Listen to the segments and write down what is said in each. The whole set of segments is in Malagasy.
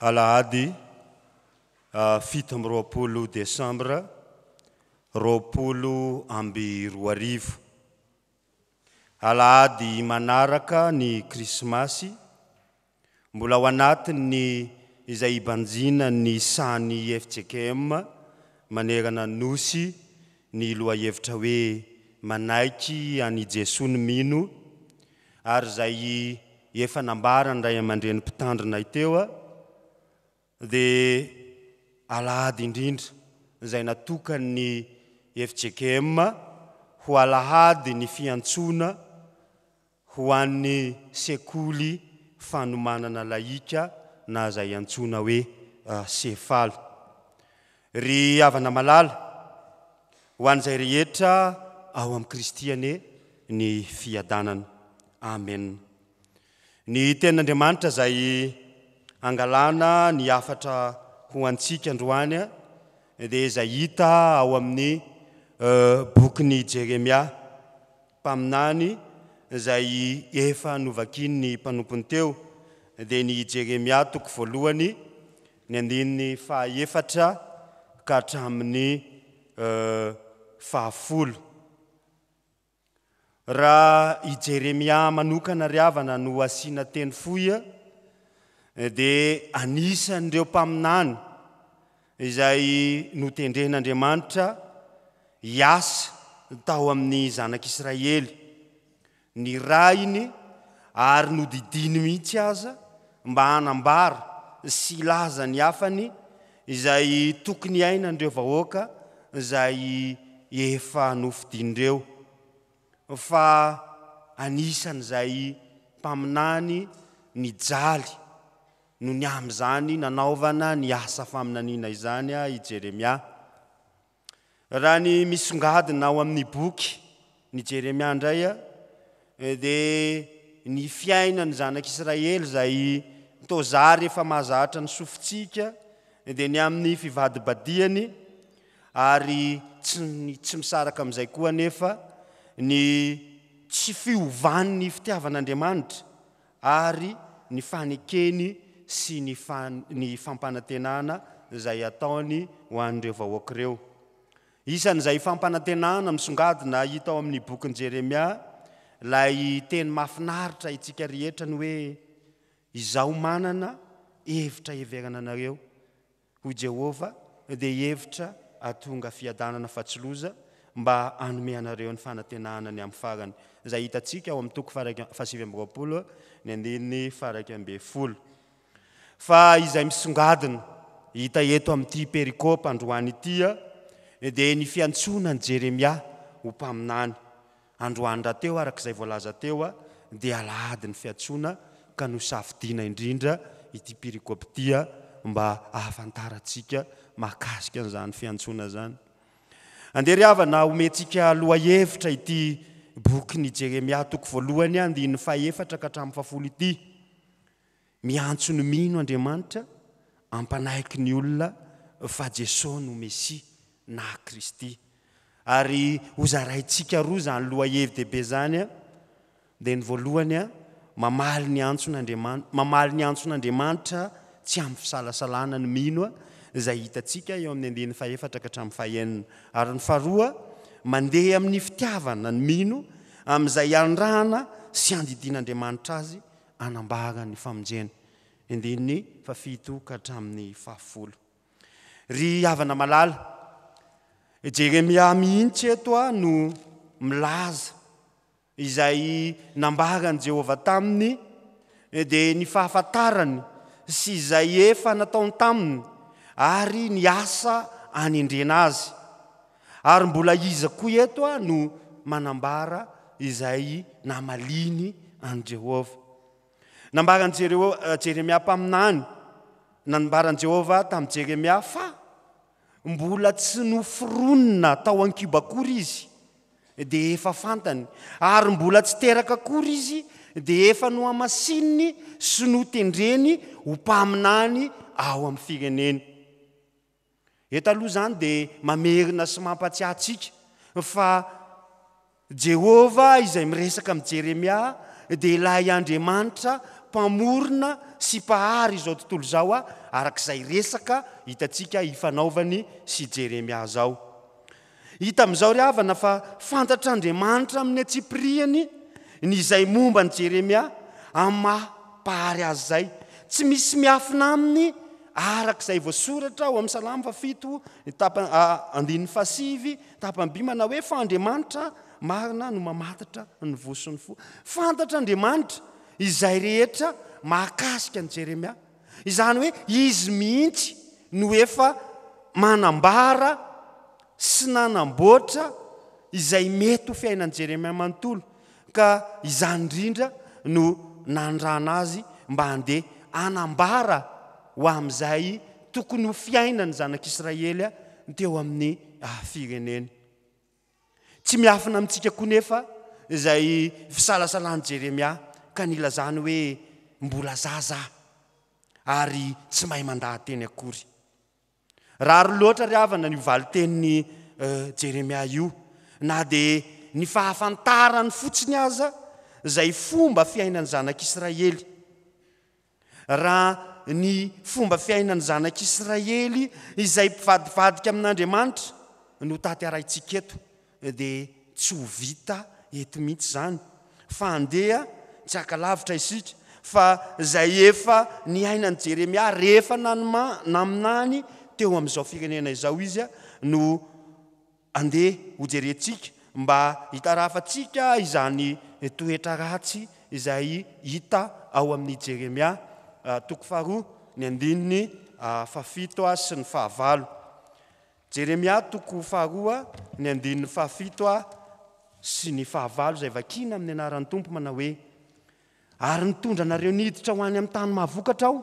Alahady 27 desambra 2020. Alahady manaraka ny Krismasy, mbola ao anatin'ny izay hibanjinan'ny sahan'ny fjkm manerana ny Nosy ny lohahevitra hoe Manaiky an'i Jesoa ny mino ary izay efa nambaran'ny ray aman-dreny mpitandrina teo dia alahady indrindra izay natokan'ny fjkm ho alahady ny fiantsoana ho an'ny sekoly fanomanana lahika na izay antsoina hoe Sefal. Ry havana malala, ho an'izay rehetra ao amin'i Kristy anie ny fiadanana. Amen. Ny Tenin'Andriamanitra izay angalana ny hafatra ho antsika androany dia izay hita ao amin'ny bokin'i Jeremia, mpaminany izay efa novakian'ny mpanompony teo, dia ny Jeremia toko voalohany, ny andininy fahaefatra ka hatramin'ny fahafolo. Raha i Jeremia manokana ry havana no asiana teny fohy dia anisan'ireo mpaminany izay notendren'Andriamanitra hiasa tao amin'ny zanak'Israely. Nirahiny ary nodidiany mihitsy aza mba hanambara sy hilaza ny hafany izay tokony hiainan'ireo vahoaka izay efa nofidin'ireo, fa anisan'izay mpaminany nijaly noho ny amin'izany nanaovana ny asa faminaniana izany i Jeremia. Raha ny misongadina ao amin'ny boky ny Jeremia indray dia ny fiainan'ny zanak'Israely izay toa zary efa mahazatra ny sofintsika dia ny amin'ny fivadibadihany ary tsy tsy misaraka amin'izay koa anefa ny tsy fiovan'ny fitiavan'Andriamanitra ary ny fanekeny sy ny ny fampanantenana izay ataony ho an'ireo vahoaka ireo. Isan'izay fampanantenana misongadina hita ao amin'ny bokin'i Jeremia ilay teny mahafinaritra antsika rehetra ny hoe, Izaho manana hevitra hiheverana anareo, Hoy Jehovah, dia hevitra hahatonga fiadanana fa tsy loza, mba hanome anareo ny fanantenana ny amin'ny farany. Izay hitantsika ao amin'ny toko faha-29, ny andininy faha-11. Fa izay misongadina hita eto amin'ity perikopa androany ity dia ny fiantsoana an'i Jeremia ho mpaminany. Androany rahateo araka izay voalaza teo dia alahady ny fiantsoana ka nosafidiana indrindra ity perikopa ity mba hahafantarantsika mahakasika an'izany fiantsoana izany. Andeha ry havana homentsika lohahevitra ity bokin'i Jeremia toko voalohany andininy fahefatra ka hatramin'ny fahafolo ity. Miantso ny mino Andriamanitra hampanaiky ny olona fa Jesoa no Mesia na Kristy. Ary hozaraintsika roa izany lohahevi-dehibe izany, dia ny voalohany, mamaly ny antson'Andriamanitra, mamaly ny antson'Andriamanitra tsy amin'ny fisalasalana ny mino, izay hitantsika eo amin'ny andininy fahefatra ka hatramin'ny fahenina. Ary ny faharoa, mandeha amin'ny fitiavana ny mino amin'izay andrana sy andidian'Andriamanitra azy hanambara ny famonjena. Andininy fahafito ka hatramin'ny fahafolo. Ry havana malala, Jeremia mihitsy eto no milaza izay nambaran'i Jehovah taminy, dia ny fahafantarany sy izay efa nataony taminy ary ny asa anendrena azy. Ary mbola iza koa eto no manambara izay namaliany an'i Jehovah? Nambaran'i Jeremia mpaminany, nambaran'i Jehovah tamin'i Jeremia fa mbola tsy noforonina tao an-kibo akory izy dia efa fantany, ary mbola tsy teraka akory izy dia efa nohamasininy sy notendreny ho mpaminany ao amin'ny fireneny. Eto aloha izany dia mamerina sy mampatsiahy antsika fa Jehovah izay miresaka amin'i Jeremia dia ilay Andriamanitra Mpamorona sy Mpahary izao tontolo izao, araka izay resaka hitantsika ifanaovany sy Jeremia izao. Hita amin'izao ry havana fa fantatr'Andriamanitra amin'ny antsipiriany ny izay momba an'i Jeremia amin'ny maha Mpahary azy izay. Tsy misy miafina aminy araka izay voasoratra ao amin'ny Salamo fahafito, ny tapa, andininy fahasivy, tapany B manao hoe fa Andriamanitra marina no mamantatra ny voa sy ny fo. Fantatr'Andriamanitra izay rehetra mahakasika an'i Jeremia. Izany hoe izy mihitsy no efa manambara sy nanamboatra izay mety ho fiainan'i Jeremia manontolo, ka izany indrindra no nanirahana azy mba handeha hanambara ho amin'izay tokony ho fiainan'ny zanak'Israely teo amin'ny fireneny. Tsy miafina amintsika koa nefa izay fisalasalan'i Jeremia ka nilazany hoe mbola zaza aho ary tsy mahay mandaha-teny akory. Rariny loatra ry havana io valin-tenin'i Jeremia io, na dia ny fahafantarany fotsiny aza izay fomba fiainan'ny zanak'Israely. Raha ny fomba fiainan'ny zanak'Israely izay mpivadibadika amin'Andriamanitra no tanterahintsika eto dia tsy ho vita eto mihitsy izany fa andeha tsy haka lavitra isika fa izay efa niainan'i Jeremia rehefa naminany teo amin'izao firenena izao izy no Andeha hojerentsika mba hitarafantsika izany toetra ratsy izay hita ao amin'ny Jeremia toko faharoa, ny andininy fahafito sy ny fahavalo. Jeremia toko faharoa, ny andininy fahafito sy ny fahavalo izay vakina amin'ny anaran'ny Tompo manao hoe, Ary nitondra anareo niditra ho any amin'ny tany mahavokatra Aho,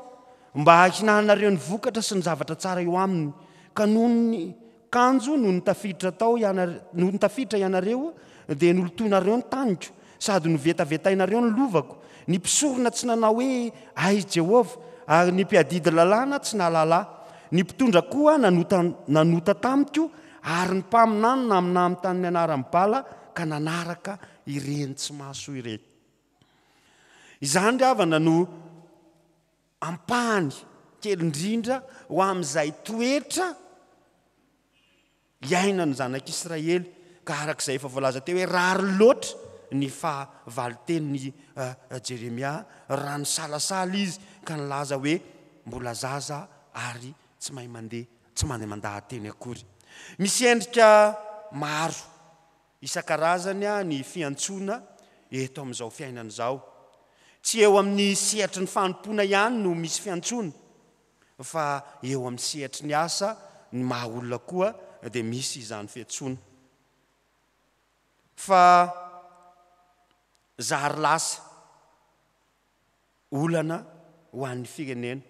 mba hihinananareo ny vokatra sy ny zavatra tsara eo aminy. Ka nony kanjo nony tafiditra tao ianare, nony tafiditra ianareo, dia nolotoinareo ny taniko, sady novetavetainareo ny lovako. Ny mpisorona tsy nanao hoe, Aiza Jehovah? Ary ny mpiadidy lalàna tsy nahalala Ahy. Ny mpitondra koa nanota, nanota tamiko, ary ny mpaminany naminany tamin'ny anaran'i Bala, ka nanaraka ireny tsy mahasoa ireny. Izany ry havana no ampahany kely indrindra ho amin'izay toetra iainan'ny zanak'Israely, ka araka izay efa voalaza teo hoe rariny loatra ny fahavalon-tenin'i Jeremia raha nisalasala izy ka nilaza hoe mbola zaza ary tsy mahay mandeha, tsy mahay mandaha-teny akory. Misy endrika maro Isan-karazany ny fiantsoana eto amin'izao fiainana izao. Tsy eo amin'ny sehatry ny fanompoana ihany no misy fiantsoana, fa eo amin'ny sehatry ny asa, ny maha olona koa dia misy izany fiantsoana. Fa zary lasa. Olana ho an'ny firenena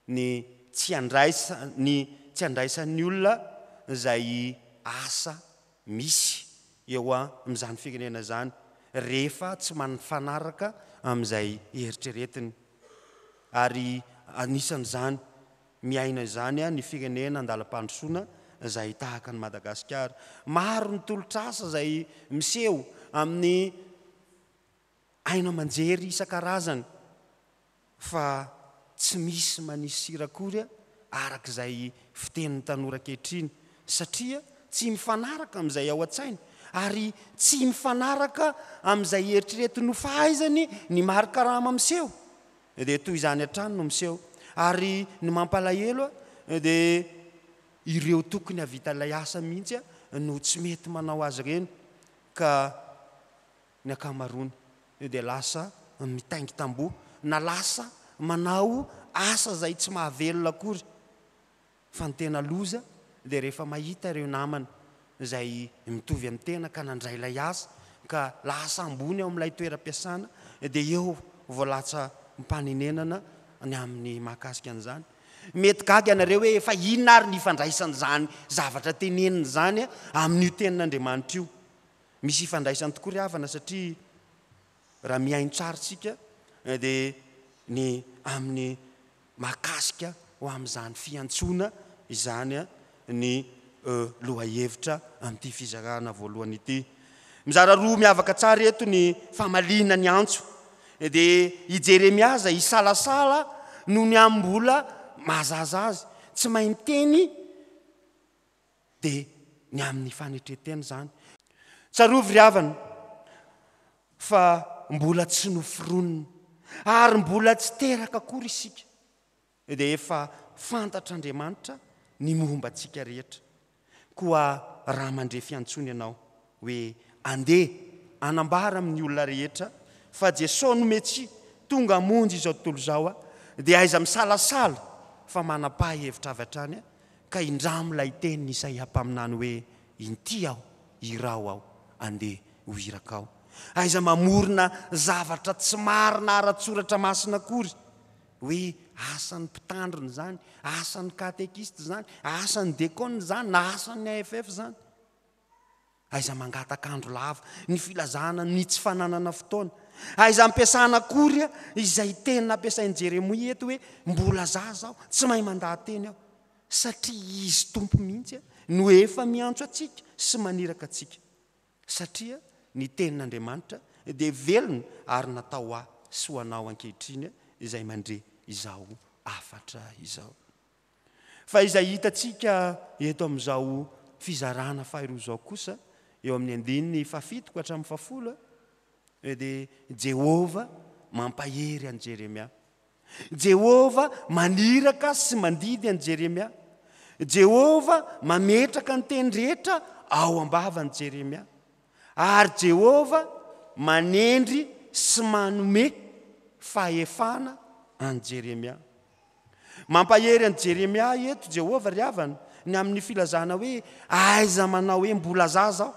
ny tsy andraisa ny tsy andraisan'ny olona izay asa misy eo amin'izany firenena izany rehefa tsy mifanaraka amin'izay eritreretiny ary anisan'izany miaina izany ny firenena andalam-pandrosoana izay tahaka an'i Madagasikara. Maro ny tolotr'asa izay miseho amin'ny Haino aman-jery isan-karazany fa tsy misy manisy sira akory araka izay fitenin'ny tanora ankehitriny satria tsy mifanaraka amin'izay ao an-tsainy ary tsy mifanaraka amin'izay eritreretiny ho fahaizany ny mari-karama miseho dia toy izany hatrany no miseho ary ny mampalahelo dia ireo tokony hahavita ilay asa mihitsy no tsy mety manao azy ireny ka ny ankamaroany dia lasa mitaingi-tamboho na lasa manao asa izay tsy mahavelona akory fa ny tena loza dia rehefa mahita ireo namana izay mitovy amin'ny tena ka nandray ilay asa ka lasa ambony ao amin'ilay toeram-piasana dia eo vao latsa-panenenana ny amin'ny mahakasika an'izany. Mety gaga ianareo hoe fa inona ary ny ifandraisan'izany zavatra tenenina izany amin'io tenin'Andriamanitra io? Misy ifandraisany tokoa ry havana satria raha mihaino tsara isika dia ny amin'ny mahakasika ho amin'izany fiantsoana izany ny lohahevitra amin'ity fizarana voalohany ity. Mizara roa miavaka tsara eto ny famaliana ny antso. Dia i Jeremia aza hisalasala noho ny amin'ny mbola maha-zaza azy, tsy mahay miteny, dia ny amin'ny fanetren-tena izany. Tsarovy ry havana fa mbola tsy noforonina ary mbola tsy teraka akory isika dia efa fantatr'Andriamanitra ny momba antsika rehetra. Koa raha mandre fiantsoana ianao hoe andeha hanambara amin'ny olona rehetra fa Jesoa no Mesia tonga hamonjy izao tontolo izao dia aiza misalasala fa manapaha hevitra avy hatrany ka indramo ilay tenin'i Isaia mpaminany hoe Inty aho, iraho aho, andeha ho irakao. Aiza mamorona zavatra tsy marina ara-tsoratra masina akory hoe asan'ny mpitandrina izany, asan'ny katekista izany, asan'ny dekona izany, na asan'ny AFF izany. Aiza mangataka andro lava ny filazana ny tsy fananana fotoana. Aiza ampiasana akory izay teny nampiasain'i Jeremia eto hoe mbola zaza aho, tsy mahay mandaha-teny aho. Satria Izy Tompo mihitsy no efa miantso antsika sy maniraka antsika. Satria ny tenin'Andriamanitra dia velona ary natao ho ahy sy ho anao ankehitriny izay mandre izao hafatra izao. Fa izay hitantsika eto amin'izao fizarana faharoa izao kosa, eo amin'ny andininy fahafito ka hatramin'ny fahafolo, dia Jehovah mampahery an'i Jeremia. Jehovah maniraka sy mandidy an'i Jeremia. Jehovah mametraka ny teny rehetra ao am-bavan'i Jeremia. Ary Jehovah manendry sy manome fahefana an'i Jeremia. Mampahery an'i Jeremia eto Jehovah, ry havana, ny amin'ny filazana hoe, Aiza manao hoe mbola zaza aho?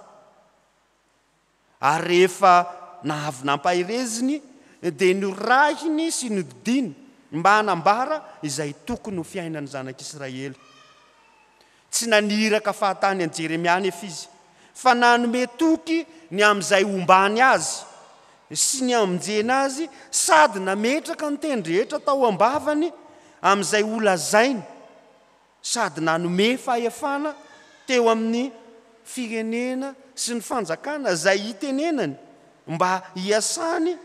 Ary rehefa nahavy nampahereziny, dia norahiny sy nodidiany mba hanambara izay tokony ho fiainan'ny zanak'Israely. Tsy naniraka fahatany an'i Jeremia anefa izy, fa nanome toky ny amin'izay hombany azy sy ny hamonjena azy sady nametraka ny teny rehetra tao am-bavany amin'izay holazainy sady nanome fahefana teo amin'ny firenena sy ny fanjakana izay hitenenany mba hiasany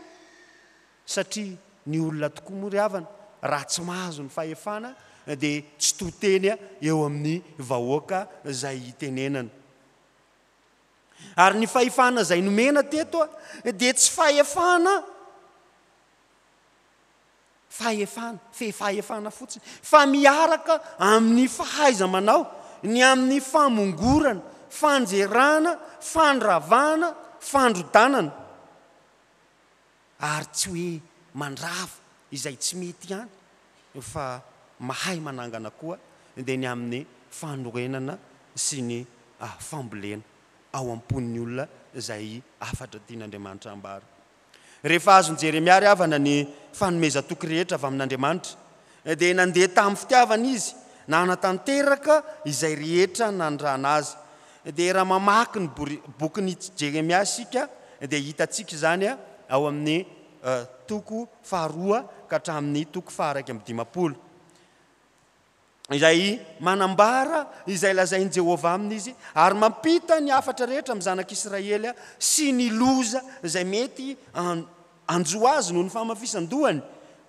Satria ny olona tokoa moa ry havana raha tsy mahazo ny fahefana dia tsy to teny eo amin'ny vahoaka izay itenenana. Ary ny fahefana izay nomena teto dia tsy fahefana fahefana, fe fahefana fotsiny, fa miaraka amin'ny fahaiza-manao, ny amin'ny famongorana, fanjerana, fandravana, fandrodanana. Ary tsy hoe mandrava izay tsy mety ihany fa mahay manangana koa dia ny amin'ny fanorenana sy ny fambolena ao am-pon'ny olona izay hafatra tian'Andriamanitra hambara. Rehefa azon'i Jeremia ry havana ny fanomezan-toky rehetra avy amin'Andriamanitra dia nandeha tamin'ny fitiavana izy nanatanteraka izay rehetra nanirahana azy. Dia raha mamaky ny bokin'i Jeremia isika dia hitantsika izany ao amin'ny toko faharoa ka hatramin'ny toko faha-51, izay manambara izay lazain'i Jehovah aminy izy ary mampita ny hafatra rehetra amin'ny zanak'Israely sy ny loza izay mety hanjo azy noho ny fahamafisan-dohany,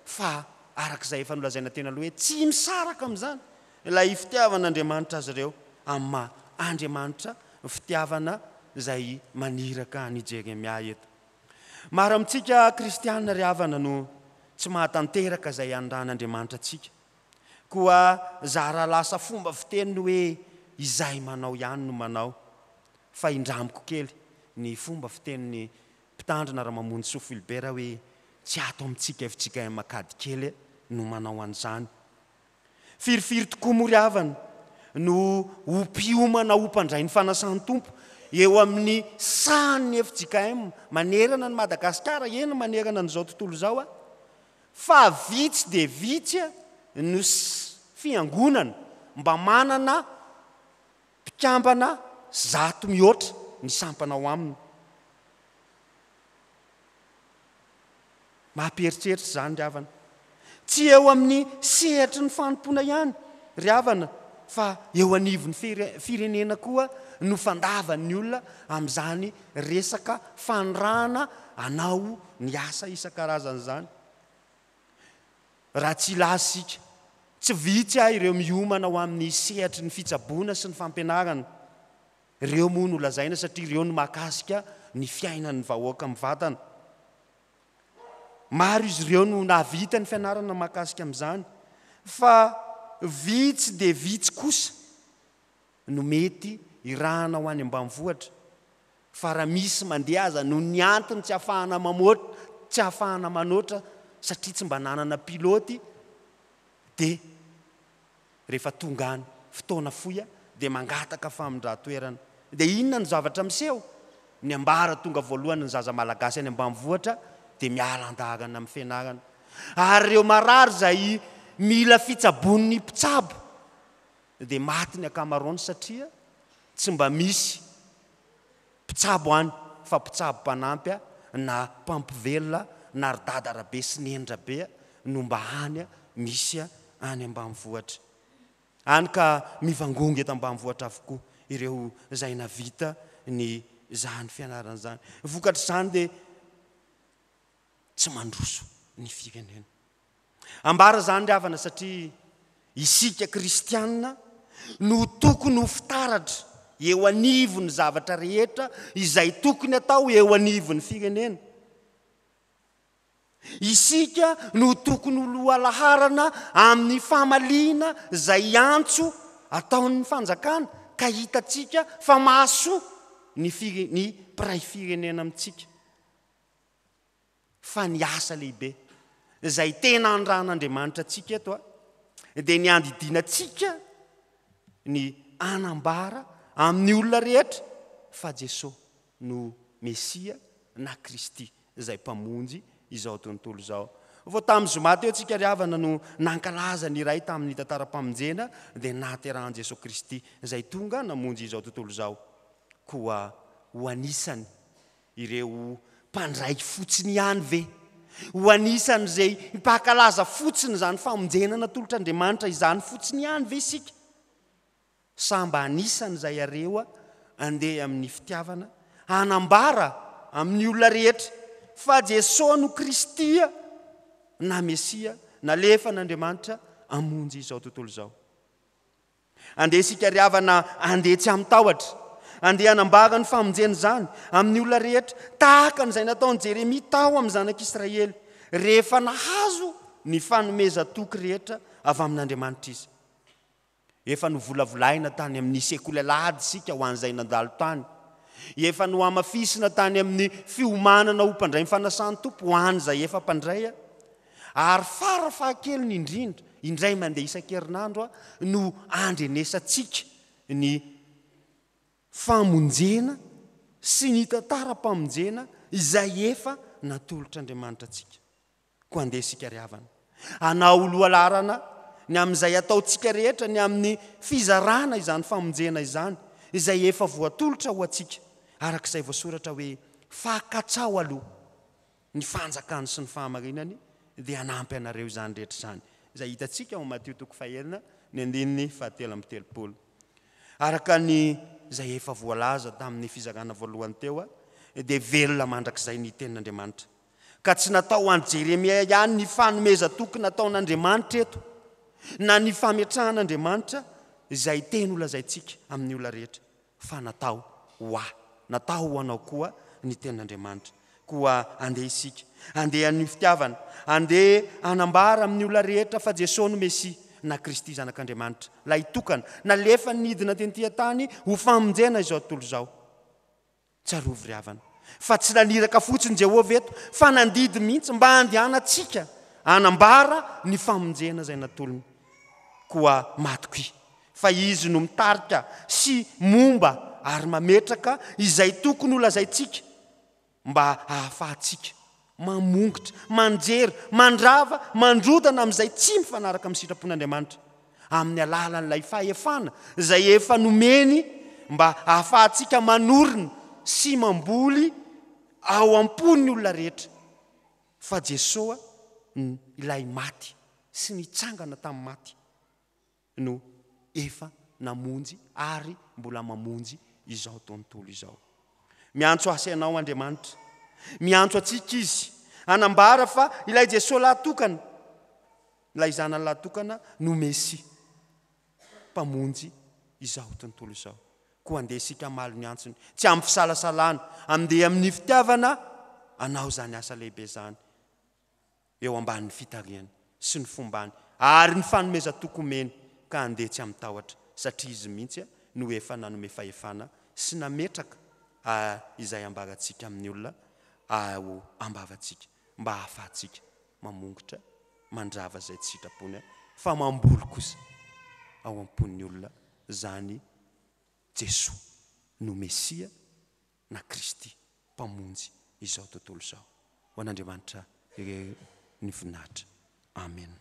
fa araka izay efa nolazaina teny aloha hoe tsy misaraka amin'izany Ilay fitiavan'Andriamanitra azy ireo amin'ny maha Andriamanitra fitiavana izay maniraka an'i Jeremia eto. Maro amintsika kristiana ry havana no tsy mahatanteraka izay anirahan'Andriamanitra antsika. Koa zara lasa fomba fiteny ny hoe izay manao ihany no manao. Fa indramiko kely ny fomba fitenin'ny mpitandrina Ramamonjisoa Philbert hoe tsy ato amintsika fjkm Ankadikely no manao an'izany. Firifiry tokoa moa ry havana no ho mpiomana ho mpandray ny fanasan'ny Tompo eo amin'ny sahan'ny fjkm manerana an'i Madagasikara, eny manerana an'izao tontolo izao, fa vitsy dia vitsy no fiangonana mba manana mpikambana zato mihoatra ny sampana ao aminy. Mampieritreritra izany ry havana. Tsy eo amin'ny sehatry ny fanompoana ihany ry havana fa eo anivon'ny firenena koa no fandavan'ny olona amin'izany resaka fanirahana hanao ny asa isan-karazany izany. Raha tsy hilaza isika, tsy vitsy ireo miomana ho amin'ny sehatry ny fitsaboana sy ny fampianarana. Ireo moa no lazaina satria ireo no mahakasika ny fiainan'ny vahoaka mivantana. Maro izy ireo no nahavita ny fianarana mahakasika amin'izany, fa vitsy dia vitsy kosa no mety hirahana ho any ambanivohitra, fa raha misy mandeha aza noho ny antony tsy ahafahana mamoatra, tsy ahafahana manoatra satria tsy mba nanana pilote dia rehefa tonga any fotoana fohy dia mangataka famindran-toerana. Dia inona no zavatra miseho? Ny ambaratonga voalohany ny zaza malagasy any ambanivohitra dia miala an-dalana amin'ny fianarana. Ary ireo marary izay mila fitsaboan'ny mpitsabo dia maty ny ankamaroany satria tsy mba misy mpitsabo any fa mpitsabo mpanampy na mpampivelona na ry dada Rabe sy neny Rabe no mba any misy any ambanivohitra any ka mivangongo eto ambanivohitra avokoa ireo izay navita ny izany fianarana izany. Vokatr'izany dia tsy mandroso ny firenena. Ambara izany ry havana satria isika kristiana no tokony ho fitaratra eo anivon'ny zavatra rehetra izay tokony atao eo anivon'ny firenena. Isika no tokony ho lohalaharana amin'ny famaliana izay antso ataon'ny fanjakana ka hitantsika fa mahasoa ny ny mpiray firenena amintsika. Fa ny asa lehibe izay tena andrahan'Andriamanitra antsika eto dia ny handidiana antsika ny hanambara amin'ny olona rehetra fa Jesoa no Mesia na Kristy izay Mpamonjy izao tontolo izao. Vao tamin'ny zoma teo tsika ry havana no nankalaza ny iray tamin'ny tantaram-pamonjena dia ny nahaterahan'i Jesoa Kristy izay tonga namonjy izao tontolo izao. Koa ho anisany Ireo mpandray fotsiny ihany ve? Ho anisan'izay mpankalaza fotsiny izany famonjena natolotr'Andriamanitra izany fotsiny ihany ve isika? Sa mba anisan'izay areo andeha amin'ny fitiavana hanambara amin'ny olona rehetra fa Jesoa no Kristy na Mesia nalefan'Andriamanitra hamonjy izao tontolo izao? Andeha isika ry havana andeha tsy amin-tahotra. Andeha hanambara ny famonjena izany amin'ny olona rehetra, tahaka an'izay nataon'i Jeremia tao amin'ny zanak'Israely, rehefa nahazo ny fanomezan-toky rehetra avy amin'Andriamanitra izy. Efa novolavolaina tany amin'ny sekoly alahady isika ho an'izay nandalo tany. Efa nohamafisina tany amin'ny fiomanana ho mpandray ny fanasan'ny Tompo ho an'izay efa mpandray. Ary fara fahakeliny indrindra, indray mandeha isan-kerinandro no andrenesantsika ny famonjena sy ny tantaram-pamonjena izay efa natolotr'Andriamanitra antsika. Koa andeha isika ry havana, hanao ho lohalaharana ny amin'izay ataontsika rehetra ny amin'ny fizarana izany famonjena izany, izay efa voatolotra ho antsika, araka izay voasoratra hoe, Fa katsaho aloha ny fanjakany sy ny fahamarinany dia hanampy anareo izany rehetra izany, izay hitantsika ao Matio toko fahenina ny andininy fahatelo amby telopolo. Araka ny izay efa voalaza tamin'ny fizarana voalohany teo dia velona mandrakizay ny tenin'Andriamanitra. Ka tsy natao ho an'i Jeremia ihany ny fanomezan-toky nataon'Andriamanitra eto, na ny fametrahan'Andriamanitra izay teny holazaintsika amin'ny olona rehetra. fa natao ho ahy, natao ho anao koa ny Tenin'Andriamanitra. Koa andeha isika, andeha haneho fitiavana, andeha hanambara amin'ny olona rehetra fa Jesoa no Mesia, na Kristy Zanak'Andriamanitra, Lahitokana, nalefany nidina tety an-tany ho famonjena izao tontolo izao. Tsarovy ry havana, fa tsy naniraka fotsiny Jehovah eto, fa nandidy mihitsy mba handehanantsika hanambara ny famonjena izay natolony. Koa matokia fa Izy no mitarika sy momba ary mametraka izay tokony holazaintsika mba hahafahantsika mamongotra, manjery, mandrava, mandrodana amin'izay tsy mifanaraka amin'ny sitrapon'Andriamanitra, amin'ny alalan'ilay fahefana izay efa nomeny mba hahafahantsika manorina sy mamboly ao am-pon'ny olona rehetra fa Jesoa ilay maty sy nitsangana tamin'ny maty. no efa namonjy ary mbola mamonjy izao tontolo izao. Miantso ahy sy ianao Andriamanitra. Miantso antsika Izy hanambara fa ilay Jesoa lahatokana, ilay Zanany lahatokana no Mesia, Mpamonjy izao tontolo izao. Koa andeha isika hamaly ny antsony, tsy amin'ny fisalasalana, andeha amin'ny fitiavana hanao izany asa lehibe izany. eo ambanin'ny fitarihany sy ny fombany ary ny fanomezan-toky omeny ka handeha tsy amin-tahotra satria Izy mihitsy no efa nanome fahefana sy nametraka izay ambarantsika amin'ny olona ao am-bavantsika mba hahafahantsika mamongotra, mandrava izay tsy sitrapony fa mamboly kosa ao am-pon'ny olona izany Jesoa no Mesia na Kristy Mpamonjy izao tontolo izao. Ho an'Andriamanitra irery ny voninahitra. Amena.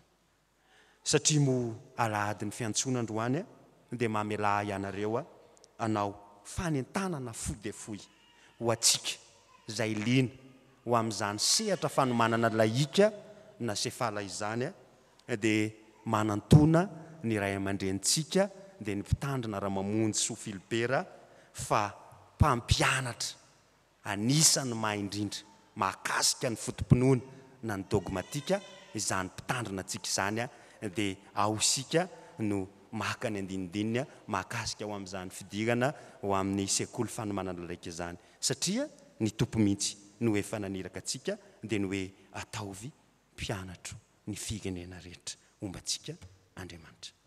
Satria moa alahadin'ny fiantsoana androany dia mamelà ahy ianareo hanao fanentanana fohy dia fohy ho antsika izay liana ho amin'izany sehatra fanomanana lahika na sefala izany dia manantona ny ray aman-drenintsika dia ny mpitandrina Ramamonjy Soa Philibert fa mpampianatra anisan'ny mahay indrindra mahakasika ny foto-pinoana na ny dogmatika izany mpitandrina antsika izany dia ao isika no maka ny andinindininy mahakasika ho amin'izany fidirana ho amin'ny sekoly fanomanana laika izany satria ny Tompo mihitsy no efa naniraka antsika dia ny hoe ataovy mpianatro ny firenena rehetra homba antsika Andriamanitra.